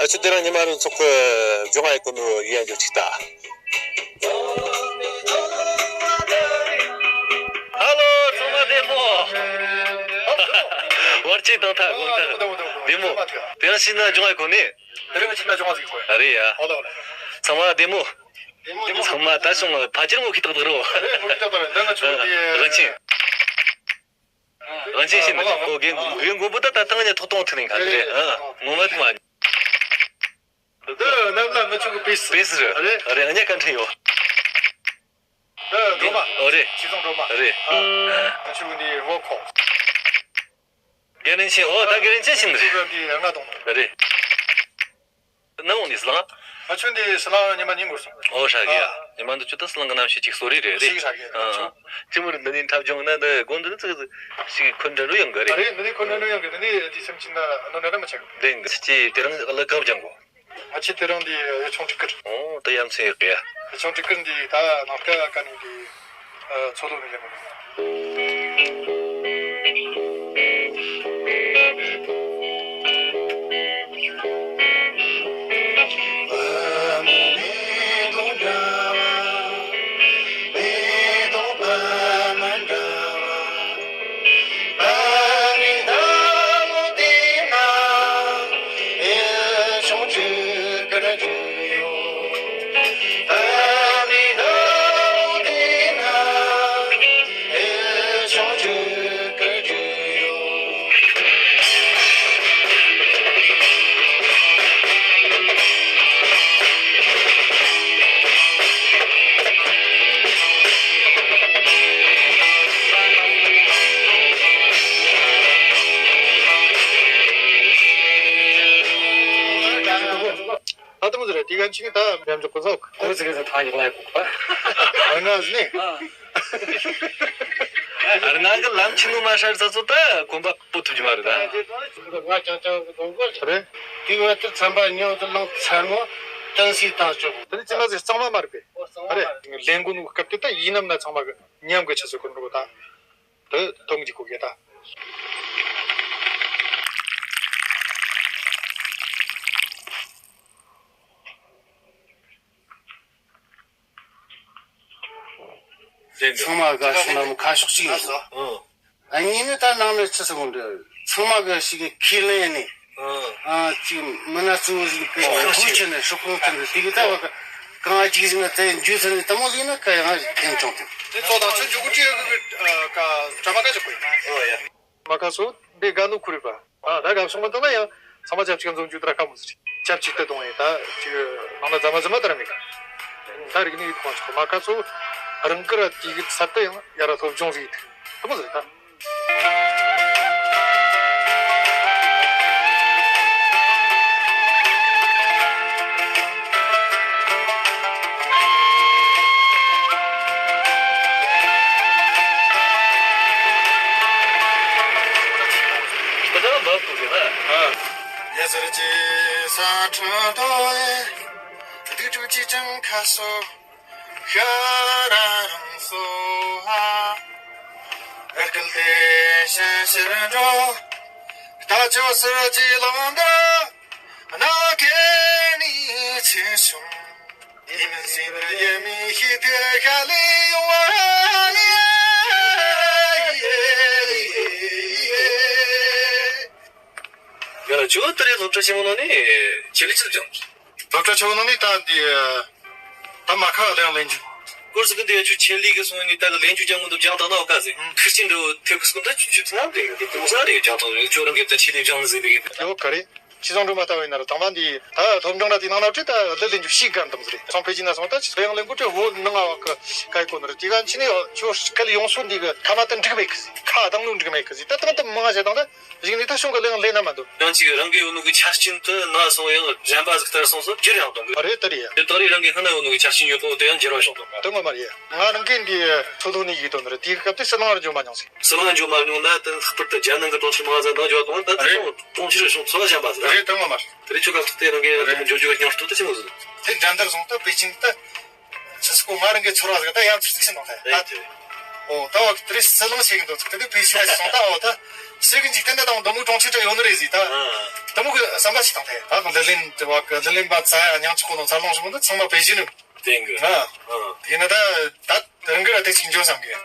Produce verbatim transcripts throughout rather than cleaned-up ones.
ཨ་ཆུ་དེ་རིང་ཉི་མ་རུ་ཚོགས་ཀྱི་ལྗོངས་ཨའི་གོ་ནོ་ཡན་འཇོག་ཅིག་ལྟ། ཧ་ལོ། ཚང་མ་བདེ་མོ། བར་ཆད་དང་ཐག་གོང་ཐག་བདེ་མོ། དེ་རིང་ཕྱིན་ན་ལྗོངས་ཨའི་གོ་ནི། དེ་རིང་ཕྱིན་ན་ལྗོངས་ཨའི་གོ་ནི། ཨ་རེད་ཡ། ཨོ་ལེ་ཨོ་ལེ། ཚང་མ་བདེ་མོ། བདེ་མོ། ཚང་མ་ད་བྱུང་ཕལ་ཆེར་ངོ་ཤེས་ཏག་ཏག་རེད། ཨ་རེད། ངོ་ཤེས་ཏག་ཏག་རེད། འདི་ང་ཚོ་དེ་རང་ཆེན། རང་ཆེན་ཞིག་ནི་ཨ་ཨོ་རྒན་རྒན་མགོན་པོ་ད་ད་ཐང་ཉ་ཐོག་གཏོང་ཐུག་ནས་ག་རེ་རེད། ཨ་ངོ་མ་ཐུག་མ། འདི་རྣམ་ལ་ང་ཆུ་གི་པེ་སི། པེ་སི་རེད། རེད། རེད། ཨ་ཉ་བཀའ་འཕྲིན་ཡོད། འདི་སྒྲོལ་མ། ཨོ་རེད། ཆི་ཚང་སྒྲོལ་མ། རེད། ཨ་ང་ཆུ་གི་འདི་རོ་ཁོ། རྒན་རིན་ཆེན། ཨོ་ད་རྒན་རིན་ཆེན་ཞིག་ནི་རེད། ཆུ་གི་འདི་ལྔ་དང་། རེད། ནམ་འོང་ནི་ཟི་ལང་། ང་ཆུ་འདི་ཟི་ལང་ཉི་མ་གཉིས་འགོར་སོང་། ཨོ་ཧྲ་གི་ཡ། ཨ་ཉི་མ་འདི་ཆུ་ད་ཟི་ལང་གི་གནམ་གཤིས་ཅིག་གསོ་རེ་རེད་རེད། ཞིག་ཧྲ་གི་ཡ། ཨ་ཆུ། ཅི་མོ་རེད། འདི་ནི་འཁྲབ་སྦྱོང་ན་འདི་དགོན་འདི་ནི་ཙི་ཙི་ཞིག་འཁོན་འདྲ་རུ་ཡོང་གི་རེད། རེད། འདི་ནི་འཁོན་འདྲ་རུ་ཡོང་གི། འདི་ནི་དེ་སེམས་ཅན་ན་ནོ་ནེ་ར་མ་ཆགས་གི། འདི་འདི་ཅི་དེ་རིང་ལ་སྐབས་སྦྱང་གོ། ང་ཆེ་དེ་རིང་འདི་ཡུལ་ཆུང་སྤྲི་དཀར། ཨོ་ད་ཡ་མཚན་ཡོད་གི་ཡ། ཡུལ་ཆུང་སྤྲི་དཀར་འདི་ད་ནང་སྐད་ཀ་ནི་འདི་ཚོ་ལོ་ནི་ལེ་མོ། ཨ་ཏི་མོ་ཟེར་རེད། དེ་ག་ཅིག་ད་མཉམ་འཇོག་གོ་ཟོག་ཨོ་ཟེར་གི་ཟེར་ཐང་ཡིག་ལ་ཡག་པ། ཨ་ང་ཟེར་ནས། ཨ་ང་གི་ལམ་ཆེན་མོ་མ་ཧྲར་ས་ཚོ་ད་གོམ་པ་སྤོ་ཐུབ་ཀྱི་མ་རེད་ད། ང་ཅང་ཅང་གི་དོན་གོ་རེད། དེ་བས་དེ་ཚན་པ་ཉོ་དུ་ལང་ཚར་མོ་ཏན་སི་ཏང་ཅོག་དེ་ནི་ཅི་མ་ཟེར་གཙང་མ་མ་རེད་པས། ཨོ་གཙང་མ་རེད། ལས་འགུལ་ནུ་སྐབས་དེ་ད་ཡིན་ནམ་ན་ཚང་མ་གི་ཉམས་གི་ཆ་ཚོད་གོ་འགྲོ་གི་ད། དེ་ཐོང་གི་གོ་གི་ད། ཚང་མ་དགའ་ཤོག་ནམ་ཁ་ཕྱོགས་གཅིག་ཡིན་སོང་། ཨ་གཉིས་ནི་ད་ནང་ནས་ཆི་སི་གོ་འདྲ་ཚང་མ་གི་ཞིག་གི་ཁས་ལེན་ནས། ཨ་ཅིག་མི་སྣ་གཙོ་བོ་ཞིག་གི་ཧོ་ཆེ་ནས་ཧྲུག་ཁུང་ཐུན་དེ་གི་ད་བ་གང་ཅིག་ཞིག་ན་དེ་འཇུ་ཚུལ་ནས་དེ་མོ་ཞིག་ན་ག་ཡང་རྒྱུན་འཁྱོངས་ཐུབ། དེ་ཚོ་དང་ཆུ་འཇུག་གི་ཀྲི་ཡ་གི་ཀྲ་མ་ཀ་ཅིག་གོ་ཡ། མ་ཁ་སོ་འདི་དགའ་ནོ་ཁུ་རེད་པ། ཨ་ད་དགའ་སོང་མ་ད་ན་ཡང་ཚང་མ་ཆབས་ཅིག་འཛོམས་རྒྱུ་དེ་ར་དཀའ་མོ་ཟེར། ཆབས་ཅིག་ཏུ་གཏོང་ཡིན་ད་ཅིག་ནང་ན་རྫ་མ་རྫ་མ་ལྟར་མེད་གི། ད་རིག་གནས་ཡིད་ཁོང་ཆུ་མ་ཁ་སོ་རང་གི་ར་དེ་གི་ཚད་དུ་ཡང་ཡ་ར་སློབ་སྦྱོང་ཟིག་ཡིན་དེ་མོ་ཟིག་ད། ཡ་ཟེར་གྱི་ས་ཁྲ་དོ་ཨེ། སྡིག་སྒྲིབ་ཀྱི་ཅང་ཁ་སོ། ཤ་ར་རང་སོ་ཧ། ཨ་སྐལ་ཏེ་ཤ་ཤར་འགྲོ། རྟ་ཅོ་སུ་ཅི་ལོང་འདྲ། ན་ཁེ་ནི་ཆེ་ཤོང་། དེ་མིན་སྲིད་པར་ཡེ་མི་ཤེས་ཏེ་ཤ་ལེ་ཡོང་བ་ཡེ། ཡ་ལ་ཇོ་ཏི་རེ་སློབ་གྲྭ་ཆེན་མོ་ནང་ནས་ཆེད་ལས་ཆེད་སྦྱངས། སློབ་གྲྭ་ཆེན་མོ་ནང་ནས་ད་འདི་ད་མ་ཁ་ལེན་ལེན་རྒྱུ། སྐོར་ཟི་གི་འདི་ཡ་ཆུ་ཆེད་ལས་གི་སོང་ནི་ད་གི་ལེན་རྒྱུ་ཅང་མི་འདུག་སྦྱངས་དང་ན་འོ་ཀ་ཟེ། ཁིར་ཆེན་འདྲ་བོ་ཐེབས་གི་སྐོར་ད་ཆུ་ཆུ་ཚང་དེ་གི་དེ་ས་རེ་སྦྱངས་དང་ཡོད་ཆོ་རང་གི་ད་ཆེད་ལས་སྦྱངས་ཟེ་དེ་གི། ཡོད་ག་རེ། ཆི་ཚང་འགྲོ་མ་ལྟ་བའི་ན་ར་དང་མ་འདི་ད་སློབ་འབྲིང་ན་དེ་ནང་ན་བྲིས་ད་ལི་ལེན་རྒྱུ་ཤིག་གར་འདམ་ཟེ་རེད། ཚང་ཕེ་ཅི་ན་སོང་ད་ཆི་ཚོ་ཡང་ལེན་གོ་ཁྲི་ཧོ་ནང་ཨ་བ་ཀ་ཀའི་གོ་ན་ར་དེ་ག་ཆི་ནི་ཆོ་སྐལ་ཡོང་སོ་འདི་གི་ཁ་མ་ད་འགྲིག་མེད་གི་ཟེ། ཁ་དང་ནུ་འགྲིག་མེད་གི་ཟེ། ད་དང་ད་མང་ང་བྱེད་དང་ད། རིག་གནས་ད་གཞུང་གི་གླེང་ལེན་ན་མ་འདུག་ཡང་ཅིག་རང་གི་ཡོད་ནོ་གི་ཆ་རྐྱེན་དུ་ན་སོང་ཡང་གཞན་པ་ཟིག་ལྟར་སོང་སོ་བསྒྱུར་ཡང་གཏོང་གི། རེད་ད་རེད་ཡ། དེ་ད་རེས་རང་གི་སྔ་ན་ཡོད་ནོ་གི་ཆ་རྐྱེན་ཡོད་པོ་དེ་ཡང་འགྱུར་བ་བྱུང་འདུག་དེ་ངོ་མ་རེད་ཡ། ང་རང་གི་འདི་ཚོ་ལོ་ནས་ཡིག་དོན་རེད། དེའི་སྐབས་དེ་སྲིད་ལང་ར་འཇོག་མ་མྱོང་ཟིག་སྲིད་ལང་འཇོག་མ་མྱོང་ན་དེ་ལྷག་པར་དུ་རྒྱ་ནང་གི་གྲོང་ཁྱེར་མང་ཟིག་ནང་འཇོག་གཏོང་ད་དེ་རེད། གྲོང་ཁྱེར་བྱུང་ཚོ་བ་གཞན་པ་ཟིག་རེད་དེ་ངོ་མ་རེད། དེ་རེད་ཁྱོད་སྐབས་ཐོག་དེ་རང་གི་རེད། འཇོག་རྒྱུ་གི་སྙིང་སྟོབས་དེ་ཆི་མོ་ཟིག་དེ་འགྲན་བསྡུར་སོང་ད་པེ་ཅིང་ད། ཆི་སི་ཀོ་ང་རང་གི་ཚོར་བ་ཟིག་ད་ཡང་ཚིག་ཚིག་ཞིག་ནོ་ད། ཨོ་ད་བ་དེ་རིང་སྲིད་ལང་ཞིག་འདུག་དེ་དུས་པེ་ཤི་ན་ཞིག་སོང་ད་ཨོ་ད། ཞིག་གི་འཇིག་རྟེན་འདི་དང་འདི་མོ་གྲོང་ཁྱེར་དུ་ཡོད་ནི་རེད་ཟེར་ད། ཨ། འདི་མོ་གི་བསམ་པ་ཞིག་དང་དེ་ད་ལི་ལིན་དེ་བ་གི་ལི་ལིན་པ་ཙ་ཡ་ཉང་ཆུ་ཁོ་དང་འཚར་ལོངས་བྱུང་འདི་ཚང་མ་པེ་ཅིན་རེད། དེང་གི། ཨ། ཨ། དེ་ན་ད་ད་རང་གི་ར་དེ་ཅིག་འཇོན་བསམ་གི།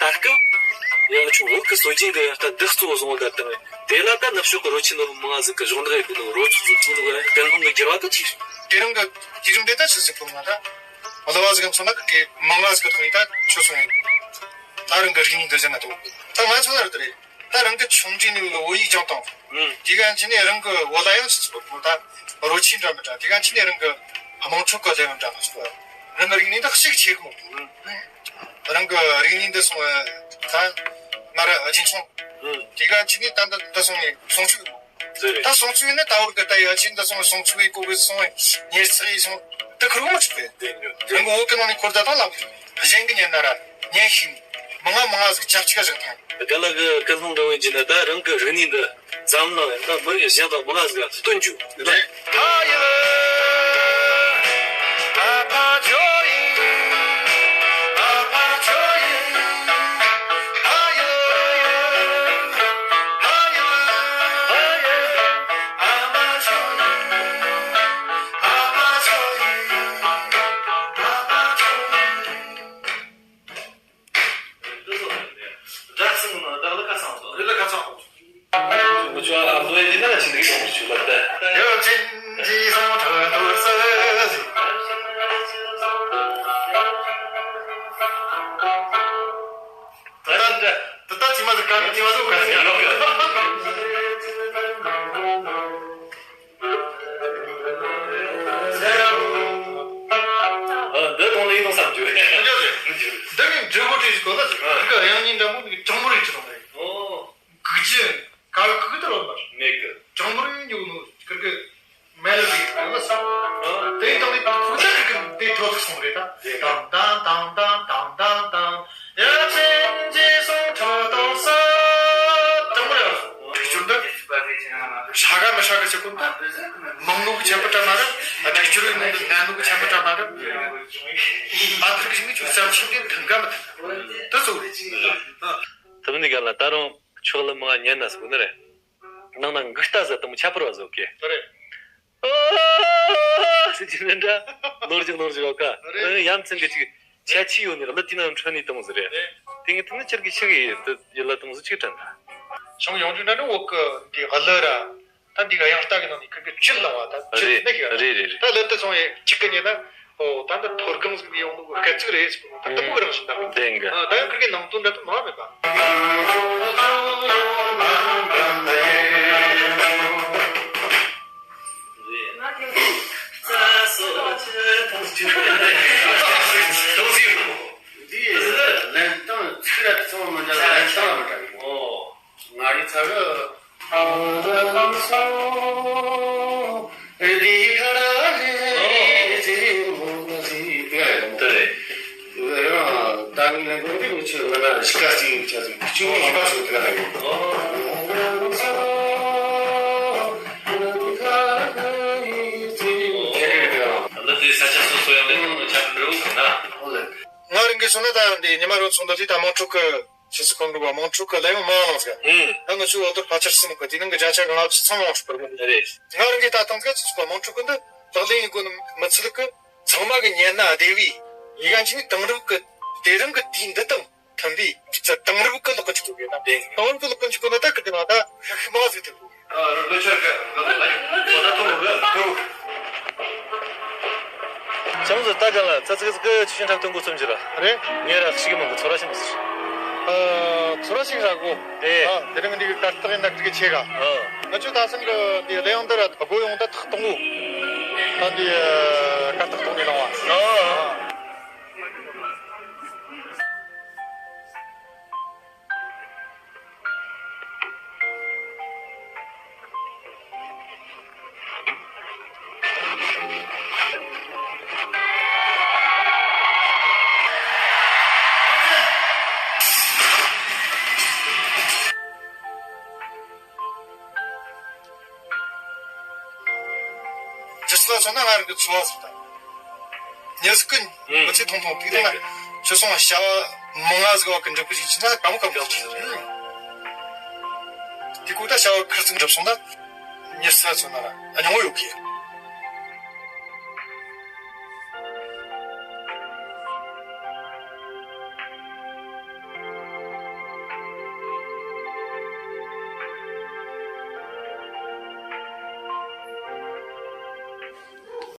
ད་སྐབས་ཡང་ཆུ་བོད་ཀྱི་སྲོལ་རྒྱུན་གྱི་ད་འདི་གཙོ་བོ་བཟུང་བ་ད་དང་དེ་ལ་ད་ནུབ་ཕྱོགས་ཀྱི་རོལ་ཆས་ནོར་བུ་མང་ཟིག་གི་གཞུང་ལུགས་ཡོད་གི་ནོ་རོལ་ཚུགས་ཚུགས་ཚུགས་ནོ་གི་ཀུན་སློང་གི་འགྱུར་བ་གི་ཅིག་དེ་རིང་གི་དུས་རིམ་དེ་ད་ཆུ་སྲིད་ཕུང་ང་ད། གླུ་བ་ཟིག་མཚོན་ན་གི་མང་ང་ཟིག་གི་ཐོག་ནས་ད་ཆོས་སོང་ཡིན། ད་རང་གི་རིག་གནས་འདི་བཞིན་ན་དོ། ད་ང་ཚོ་ལ་རེད་དེ་རེད། ད་རང་གི་ཆུང་འདྲིས་ནས་བོད་ཡིག་སྦྱང་དང་། ཨུམ། དེ་ག་ཅི་ནས་རང་གི་བོད་ལ་ཡང་ཆི་ཆི་བོད་ད་རོལ་ཆས་འདྲ་མི་འདྲ་དེ་ག་ཅི་ནས་རང་གི་དམངས་ཁྲོད་གི་ལས་རིམ་འདྲ་མི་ཆོག་རང་གི་རིག་གནས་འདི་ཞིག་ཆེ་གི་མོ། ཨུམ། རང་གི་རིག་གནས་འདི་སོང་ད་ང་ར་རྒྱུན་འཁྱོངས། ཨུམ། དེ་ག་ཅི་ནས་ད་འདི་འདི་སོང་ནས་སོང་ཆུག་གི་མོ། ཟེར་རེད། ད་སོང་ཚུལ་ནི་ད་བར་གི་ད་ཡ་ཆེན་ད་སོང་སོང་ཚུལ་གི་གོ་གི་སོང་ཉེར་ཚག་ཡིན་སོང་ད་ཁུར་མ་ཆུག་པས། དེ་ཉོ་དེ། རང་གི་བོད་གི་ནང་ནས་འཁོར་ད་དང་ལབ་གི་གཞན་གི་ཉན་ན་ར་ཉན་ཤིང་མང་ང་མང་ང་ཟིག་ཅག་ཅིག་ག་བཞག་ཐང་། དེ་ལ་གི་ཀུན་སློང་འདྲ་བོ་ཡིན་གྱི་ན་ད་རང་གི་རིག་གནས་འདི་འཛམ་གླིང་ད་མི་རིགས་གཞན་དང་མང་ང་ཟིག་ག་སྟོན་རྒྱུ་ནི་རེད། ད་ལྟ་ཅི་མ་ཟིག་ག་ནི་ཅི་མ་ཟིག་ག་ཟིག་ཡ། འདི་གཏོང་ལེ་གཏོང་བསམ་རྒྱུ་རེད། འདི་ནི་འབྲི་གོ་དྲི་ཞིག་གོ་ན་ཟིག་གི་དབྱངས་སྙན་འདྲ་མོ་ནི་གྲངས་མོ་རེ་ཅི་རུང་རེད། གི་ཅི་ག་གི་གི་དར་བ་མ་མེད་གི། གྲངས་མོ་རེ་ཉུག་ནོ་གི་གི་མེ་ལ་ཟིག་ཡོད་ན་ས། དེ་དང་ནི་ཁུག་ད་གི་གི་དེ་ཐོ་ཚིག་སོང་རེད་ད། དང་དང་དང་དང་དང་དང་། ཡ་ཆེན་ཇེ་སོང་ཁྲ་དོ་ས། དང་པོ་རེད། སྒྲིག་སྦྱོར་འདི་ཧྲ་ག་མི་ཧྲ་ག་བྱེད་དགོས་ད། མང་ནོ་གི་ཆད་པ་བྲལ་མ་རེད། སྒྲིག་སྦྱོར་ཡིན་ནོ་འདི་ངན་ནོ་གི་ཆད་པ་བྲལ་མ་རེད། ཨ་ཐུར་གི་ཞིག་ནི་ཆུ་ཙམ་ཞིག་འདི་མཐུན་ག་མི་མཐུན། དེ་ཚོ་རེད། ད་མི་ནི་ག་ལ་ད་རུང་ཆོག་ལ་མ་ཉན་ན་སོ་ནི་རེད། ནང་ན་འགུག་རྟ་ཟ་དང་ཆ་པར་བ་ཟོ་གེ། ད་རེད། ཨོ། ཟེར་གྱི་མིན་འདྲ། ནོར་ཅིག་ནོར་ཅིག་ཡོད་ཀ། རེད། ཡ་མཚན་གི་ཅིག་ཆ་ཆི་ཡོད་ནི་ར་ལ་དེ་ན་འཕྲོད་ནི་གཏོང་ཟེར་རེད། རེད། དེ་ངས་དེ་ནི་ཁྱེད་ཀྱི་ཤི་གི་ཡིན་དུ་ཡིད་ལ་གཏོང་ཟེར་ཅིག་དྲན་ད། བྱུང་ཡོང་རྒྱུ་འདྲ་ནི་འོག་གི་འདི་ག་ལ་ར། ད་འདི་ག་ཡང་རྟ་གི་ནང་ནས་ཁོ་གི་ཅི་ལ་བ་ད་ཅི་རེད་ནི་གི་ར། རེད་རེད་རེད། ད་ལ་དུ་སོང་ཡེ་གཅིག་གི་ཉེ་ན། ཨོ་ད་འདི་ཐོར་གང་ཟིག་ནས་ཡོང་ནོ་གི་སྐད་ཅིག་རེད་ཟེར་གོ་ད་དུ་མོ་གི་རང་བཞིན་དང་། བདེན་གི། ཨ་ད་ཡང་ཁིར་གི་ནང་དོན་འདྲ་དུ་མ་མེད་པ། འདི་ལེན་སྟངས་ཚིག་ར་ཚང་མ་འདྲ་ལེན་སྟངས་ལ་མི་འདྲ་གི། ཨོ། ང་རི་ཚ་གི། དེ་རེད། ད་ངས་ལན་དགོས་འདི་ངས་ཆོས་ང་ན་ཤི་ཁ་སི་ཡིན་ཆ་ཟིག་ཆུ་ངོ་ཤི་ཁ་སོ་དེ་ག་ལ་ཡོད། ད་འདི་ས་ཆ་སོ་སོ་ཡང་ལེན་དང་ཆ་འགྲོ་གི་ན། ང་རང་གི་སོ་ན་ད་འདི་ཉི་མ་རོ་ཚོང་འདི་ད་དམངས་ཁྲོད་གི་ཕྱི་སྲིད་ཁང་གི་བ་དམངས་ཁྲོད་ཀྱི་ལས་ཡོང་མང་བ་ལངས་ཟེར། ཨུམ། ད་ང་ཚོའི་འོ་དོར་ཕལ་ཆེར་གསུམ་གི་དེ་ནང་གི་བརྒྱ་ཆ་གང་ལ་ཕྱི་ཚང་མ་ལངས་ཁྲོད་པར་མི་འདུག་རེད། ང་རང་གིས་ད་ཐང་ག་ཚོ་ཚོ་དམངས་ཁྲོད་ཀྱི་འདི་ལག་ལེན་ཡིན་དགོས་ནི་མི་ཚུལ་གི་ཚང་མ་གི་ཉན་ན་བདེ་བའི་ཡི་ག་ཅི་ནི་དེང་རབས་ཀྱི་དེ་རིང་གི་དུས་འདི་དང་མཐུན་པའི་དེང་རབས་ཀྱི་ལག་ཁྱེར་ཐུབ་ཡོད་ན། བདེ། དེང་རབས་ཀྱི་ལག་ཁྱེར་གོ་ན་ད་གི་དེ་ང་ད་ཤ་ཤི་མ་ཟིག་ཐུབ། ལོ་ཆར་གི་ལོ་ད་ཐོང་གི་ཐུབ། ཅང་ཟེར་ད་ག་ལ་ཙ་ཙི་ཙི་ཀི་ཆུ་ཤིང་འཁྲབ་སྟོན་འགོ་རྩོམ་གྱི་ར། རེད། ངས་ར་ཤི་གི་མང་གི་ཚོར་བ་ཤིན་ཟེར། ཨ། ཚོར་བ་ཤིན་ར་གོ། དེ། ཨ། དེ་རིང་འདི་གི་གར་སྟེགས་ཡིན་ན་འགྲིག་གི་ཆེ་ག། ཨ། ང་ཚོས་ད་སང་གི་འདི་གླེང་འདི་ར་སྒོ་ཡོང་ད་ཐག་གཏོང་གོ། ད་འདི་གར་སྟེགས་གཏོང་ནས་ལངས་བ། ཨ། ཇི་སྲིད་ལ་སོང་ན་ང་རང་གི་འཚོ་བ་ཟིག་དང་། ཉེ་སྐུ་མི་ཚེ་ཐུང་ཐུང་དུས་དེ་ན། དེ་སོང་བྱ་བ་མང་ང་ཟིག་བ་གི་འགྲུབ་གི་ཅིག་ཅི་ན་གམ་གམ་ག་ཅིག་རེད། དེ་ཀོ་ད་བྱ་བ་ཁིར་ཚིག་འགྲུབ་སོང་ད་མྱི་ས་ཚོ་ན་ར་ཨ་ཉོ་ཡོད་གི།